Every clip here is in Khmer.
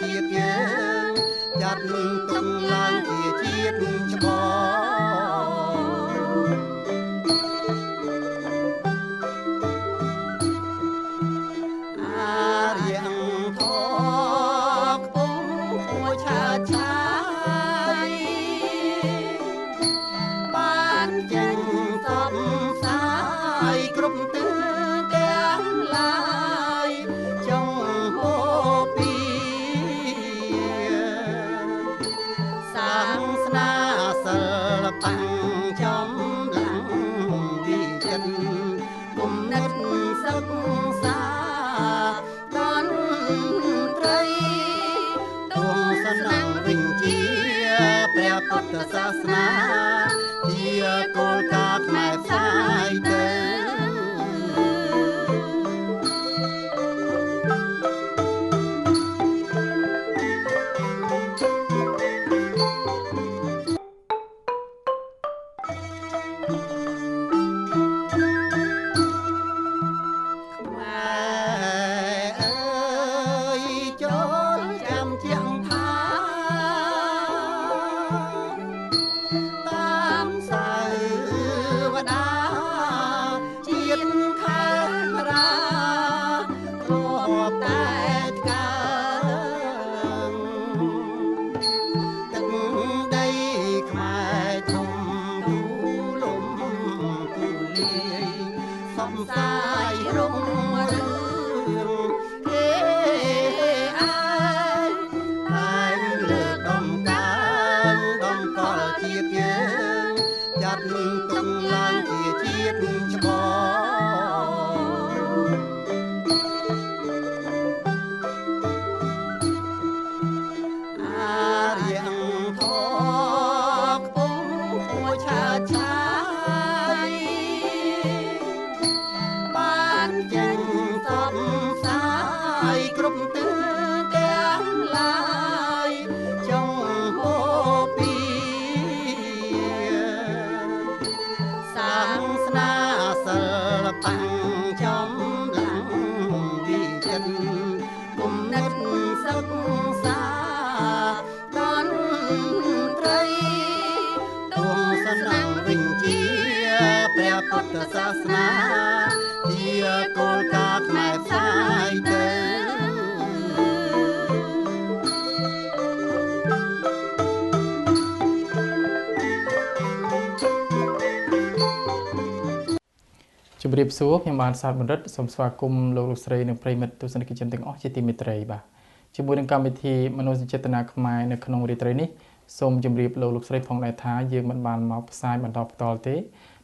ជាតិយើងចាត់ទុកឡើងជាជាតិច្បងអារៀងធខ្ពង់ខ្ពស់ឆើតឆាយបានចេញសពសាយគ្រប់ទិសទាំងឡាយចង់ហូពីសាសនាសិល្បៈចំលាំងវិចិត្រគុំនិតសិក្សាតន្ត្រីទងសនំវិជ្ជាព្រះពុទ្ធសាសនាជាគោលការណ៍ខ្មែរផ្សាយទៅខ្មែរអើយចូលចាំជាងថាតាមសាវតាជាតិខេមរាធ្លាប់តែថ្កើងទឹកដីខ្មែរធំទូលំទូលាយសំសាយរុងរឿងគេឯងតែងលើកដំកើងដំកល់ជាតិយើងចាត់ទុកឡើងជាជាតិច្បងអារៀងធខ្ពង់ខ្ពស់ឆើតឆាយបានចេញសពសាយគ្រប់ទិសទាំងឡាយចង់ហូពីសាសនាសិល្បៈចំលាំងវិចិត្រគុំនិតសិក្សាតន្ត្រីទងសនំវិជ្ជាព្រះពុទ្ធសាសនាជាគោលការណ៍ខ្មែរផ្សាយទៅ ជម្រាបសួរខ្ញុំបាទសាទបណ្ឌិតសូមស្វាគមន៍លោកលោកស្រីនិងប្រិយមិត្តទស្សនិកជនទាំងអស់ជាទីមេត្រីបាទជាមួយនឹងកម្មវិធីមនោសញ្ចេតនាខ្មែរនៅក្នុងរាត្រីនេះសូមជម្រាបលោកលោកស្រីផងដែរថាយើងមិនបានមកផ្សាយបន្តផ្ទាល់ទេ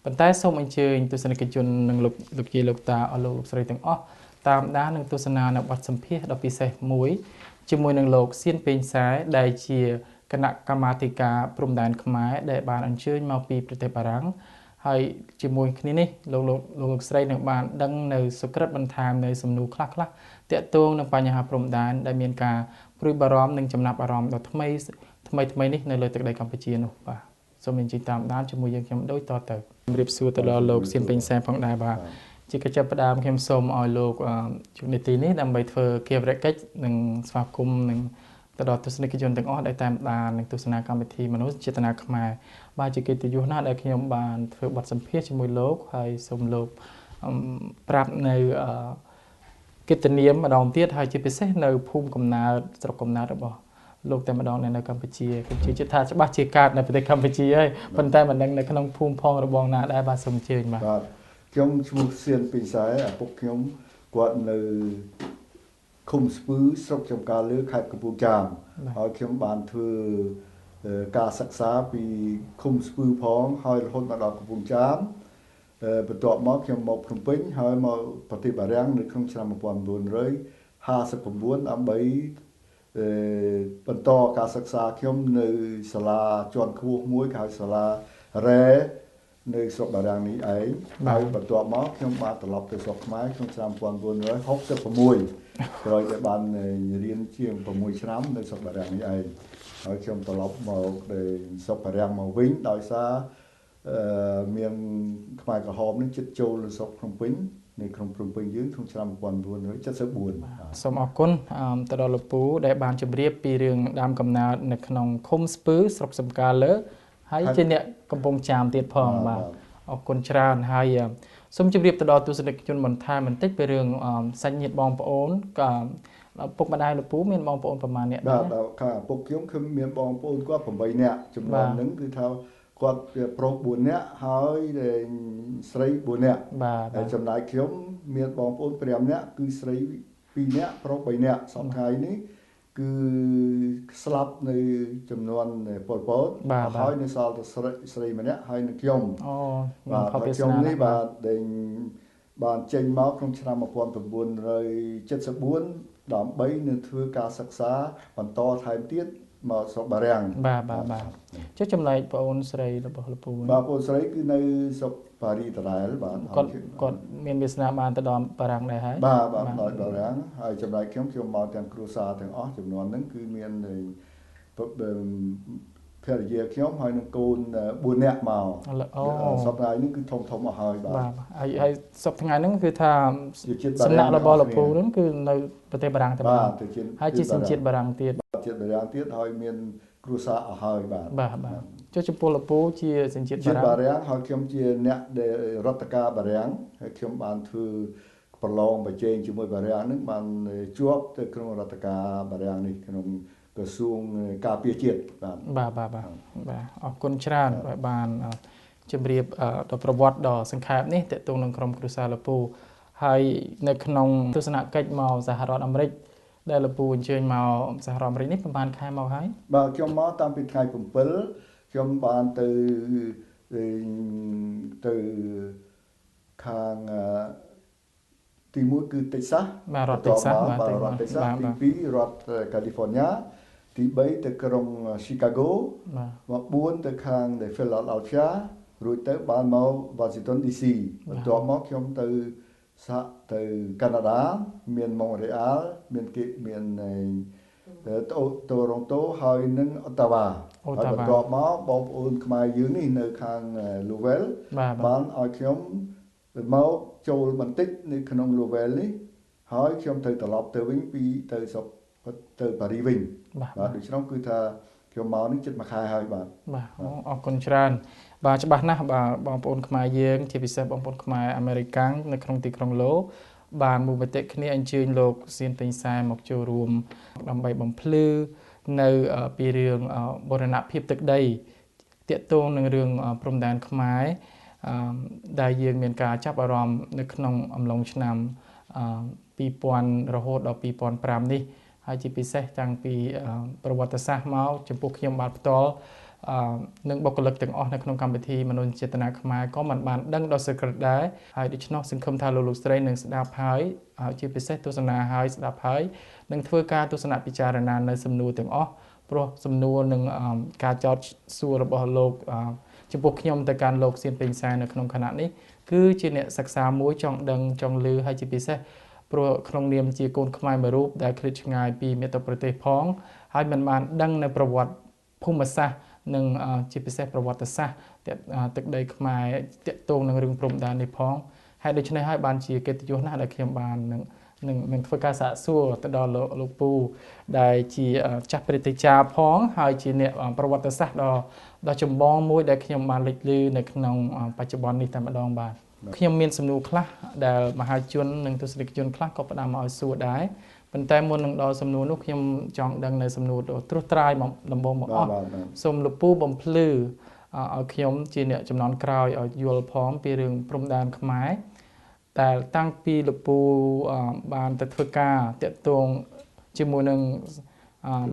ប៉ុន្តែសូមអញ្ជើញទស្សនិកជននិងលោកលោកយាយលោកតាអស់លោកលោកស្រីទាំងអស់តាមដាននិងទស្សនានៅបទសម្ភាសន៍ដ៏ពិសេសមួយជាមួយនឹងលោកសៀនពេញសែដែលជាគណៈកម្មាធិការព្រំដែនខ្មែរដែលបានអញ្ជើញមកពីប្រទេសបារាំងហើយជាមួយគ្នានេះលោកលោកលោកស្រីនឹងបានដឹងនៅសុក្រិតបន្ថែមនៅសំណួរខ្លះៗទាក់ទងនឹងបញ្ហាព្រំដែនដែលមានការព្រួយបារម្ភនិងចំណាប់អារម្មណ៍ដ៏ថ្មីថ្មីថ្មីនេះនៅលើទឹកដីកម្ពុជានោះបាទសូមអញ្ជើញតាមដានជាមួយយើងខ្ញុំដូចតទៅជម្រាបសួរទៅដល់លោកសៀនពេញសែផងដែរបាទជាកិច្ចចាប់ផ្ដើមខ្ញុំសូមឲ្យលោកជួបនីតិនេះដើម្បីធ្វើគាវរកិច្ចនិងស្វាគមន៍និងទៅដល់ទស្សនិកជនទាំងអស់ដែលតាមដាននិងទស្សនាកម្មវិធីមនុស្សចេតនាខ្មែរបាទជាកិត្តិយសណាស់ដែលខ្ញុំបានធ្វើបទសម្ភាសន៍ជាមួយលោកហើយសូមលោកប្រាប់នៅកិត្តិនាមម្ដងទៀតហើយជាពិសេសនៅភូមិកំណើតស្រុកកំណើតរបស់លោកតែម្ដងនៅកម្ពុជាខ្ញុំជឿជាក់ថាច្បាស់ជាកើតនៅប្រទេសកម្ពុជាហើយប៉ុន្តែមិនដឹងនៅក្នុងភូមិផងរបងណាដែរបាទសូមអញ្ជើញបាទបាទខ្ញុំឈ្មោះសៀនពេញសែឪពុកខ្ញុំគាត់នៅឃុំស្ពឺស្រុកចំការលើខេត្តកំពង់ចាមហើយខ្ញុំបានធ្វើការសិក្សាពីឃុំស្ពឺផងហើយរហូតមកដល់កំពង់ចាមបន្ទាប់មកខ្ញុំមកភ្នំពេញហើយមកប្រទេសបារាំងនៅក្នុងឆ្នាំ1959ដើម្បីបន្តការសិក្សាខ្ញុំនៅសាលាជាន់ខ្ពស់មួយគេហៅសាលារ៉េនៅស្រុកបារាំងនេះឯងហើយបន្ទាប់មកខ្ញុំបានត្រឡប់ទៅស្រុកខ្មែរក្នុងឆ្នាំ1966ក្រោយដែលបានរៀនជាង6ឆ្នាំនៅស្រុកបារាំងនេះឯងហើយខ្ញុំត្រឡប់មកទៅស្រុកបារាំងមកវិញដោយសារមានខ្មែរក្រហមនេះជិតចូលនៅស្រុកភ្នំពេញ នៅក្នុងភ្នំពេញយើងក្នុងឆ្នាំ1974សូមអរគុណទៅដល់លោកពូដែលបានជម្រាបពីរឿងដើមកំណើតនៅក្នុងឃុំស្ពឺស្រុកសំការលើហើយជាអ្នកកំពង់ចាមទៀតផងបាទអរគុណច្រើនហើយសូមជម្រាបទៅដល់ទស្សនិកជនបន្ថែមបន្តិចពីរឿងសាច់ញាតិបងប្អូនក៏ពុកម្ដាយលោកពូមានបងប្អូនប្រមាណអ្នកដែរបាទខាឪពុកខ្ញុំគឺមានបងប្អូនគាត់8នាក់ចំនួនហ្នឹងគឺថាគាត់ប្រុស4នាក់ហើយស្រី4នាក់បាទហើយចំណែកខ្ញុំមានបងប្អូន5នាក់គឺស្រី2នាក់ប្រុស3នាក់សប្តាហ៍នេះគឺស្លាប់នៅចំនួនប៉ុលពតហើយនៅសល់តែស្រីម្នាក់ហើយនឹងខ្ញុំអូបាទខ្ញុំនេះបាទដែលបានចេញមកក្នុងឆ្នាំ1974ដើម្បីនឹងធ្វើការសិក្សាបន្តថែមទៀតមកស្រុកបារាំងបាទបាទបាទចុះចំណែកប្អូនស្រីរបស់លោកពូបាទប្អូនស្រីគឺនៅស្រុកប៉ារីដដែលបាទគាត់មានវាសនាបានទៅដល់បារាំងដែរហើយបាទបាទដល់បារាំងហើយចំណែកខ្ញុំមកទាំងគ្រួសារទាំងអស់ចំនួនហ្នឹងគឺមានភរិយាខ្ញុំហើយនឹងកូន4នាក់មកសប្តាហ៍នេះគឺធំធំអស់ហើយបាទបាទហើយសប្តាហ៍ថ្ងៃហ្នឹងគឺថាសំណាក់របស់លោកពូហ្នឹងគឺនៅប្រទេសបារាំងតែម្ដងហើយជាសញ្ជាតិបារាំងទៀតជាតិបារាំងទៀតហើយមានគ្រួសារអស់ហើយបាទបាទបាទចុះចំពោះលោកពូជាសញ្ជាតិបារាំងហើយខ្ញុំជាអ្នកដែលរដ្ឋការបារាំងហើយខ្ញុំបានធ្វើប្រឡងប្រជែងជាមួយបារាំងហ្នឹងបានជាប់ទៅក្នុងរដ្ឋការបារាំងនេះក្នុងក្រសួងការពារជាតិបាទបាទបាទបាទអរគុណច្រើនដែលបានជម្រាបដល់ប្រវត្តិដ៏សង្ខេបនេះទាក់ទងនឹងក្រុមគ្រួសារលោកពូហើយនៅក្នុងទស្សនកិច្ចមកសហរដ្ឋអាមេរិកដែលលោកពូអញ្ជើញមកសហរដ្ឋអាមេរិកនេះប្រហែលខែមកហើយបាទខ្ញុំមកតាំងពីថ្ងៃ7ខ្ញុំបានទៅខាងទី1គឺតិចសាសបាទរដ្ឋតិចសាសបាទរដ្ឋតិចសាសទី2រដ្ឋកាលីហ្វ័រញ៉ាទី3ទៅក្រុង Chicago បាទ4ទៅខាង Philadelphia រួចទៅបានមក Washington DC បន្ទាប់មកខ្ញុំទៅសហទៅកាណាដាមាន Montreal មានគេមានតូរ៉ុងតូហើយនិងអូតាវ៉ាហើយបន្ទាប់មកបងប្អូនខ្មែរយើងនេះនៅខាង Lowell បានឲ្យខ្ញុំមកចូលបន្តិចនៅក្នុង Lowell នេះហើយខ្ញុំត្រូវត្រឡប់ទៅវិញពីទៅស្រុកទៅប៉ារីវិញបាទដូច្នោះគឺថាខ្ញុំមកនេះជិតមួយខែហើយបាទបាទអរគុណច្រើនបាទច្បាស់ណាស់បាទបងប្អូនខ្មែរយើងជាពិសេសបងប្អូនខ្មែរអាមេរិកាំងនៅក្នុងទីក្រុងឡូបានមូលមតិគ្នាអញ្ជើញលោកសៀនពេញសែមកចូលរួមដើម្បីបំភ្លឺនៅពីរឿងបូរណភាពទឹកដីទាក់ទងនឹងរឿងព្រំដែនខ្មែរដែលយើងមានការចាប់អារម្មណ៍នៅក្នុងអំឡុងឆ្នាំ2000រហូតដល់2005នេះហើយជាពិសេសតាំងពីប្រវត្តិសាស្ត្រមកចំពោះខ្ញុំបាទផ្ទាល់និងបុគ្គលិកទាំងអស់នៅក្នុងកម្មវិធីមនុស្សចេតនាខ្មែរក៏មិនបានដឹងដល់សក្រិតដែរហើយដូច្នោះសង្ឃឹមថាលោកស្រីនឹងស្ដាប់ហើយជាពិសេសទស្សនាហើយស្ដាប់ហើយនឹងធ្វើការទស្សនពិចារណានៅសំណួរទាំងអស់ព្រោះសំណួរនិងការចោទសួររបស់លោកចំពោះខ្ញុំទៅកាន់លោកសៀនពេញសែនៅក្នុងខណៈនេះគឺជាអ្នកសិក្សាមួយចង់ដឹងចង់ឮហើយជាពិសេសព្រោះក្នុងនាមជាកូនខ្មែរមួយរូបដែលឃ្លាតឆ្ងាយពីមាតុប្រទេសផងហើយមិនបានដឹងនៅប្រវត្តិភូមិសាស្ត្រនិងជាពិសេសប្រវត្តិសាស្ត្រទឹកដីខ្មែរទាក់ទងនឹងរឿងព្រំដែននេះផងហើយដូច្នេះហើយបានជាកិត្តិយសណាស់ដែលខ្ញុំបាននឹងធ្វើការសាកសួរទៅដល់លោកពូដែលជាចាស់ព្រឹទ្ធាចារ្យផងហើយជាអ្នកប្រវត្តិសាស្ត្រដ៏ចម្បងមួយដែលខ្ញុំបានលេចឮនៅក្នុងបច្ចុប្បន្ននេះតែម្ដងបាទខ្ញុំមានសំណួរខ្លះដែលមហាជននិងទស្សនិកជនខ្លះក៏ផ្ដាំមកឲ្យសួរដែរប៉ុន្តែមុននឹងដល់សំណួរនោះខ្ញុំចង់ដឹងនៅសំណួរត្រួសត្រាយមកដំបូងមកអស់សូមលោកពូបំភ្លឺឲ្យខ្ញុំជាអ្នកចំនួនក្រោយឲ្យយល់ផងពីរឿងព្រំដែនខ្មែរតែតាំងពីលោកពូបានទៅធ្វើការទាក់ទងជាមួយនឹង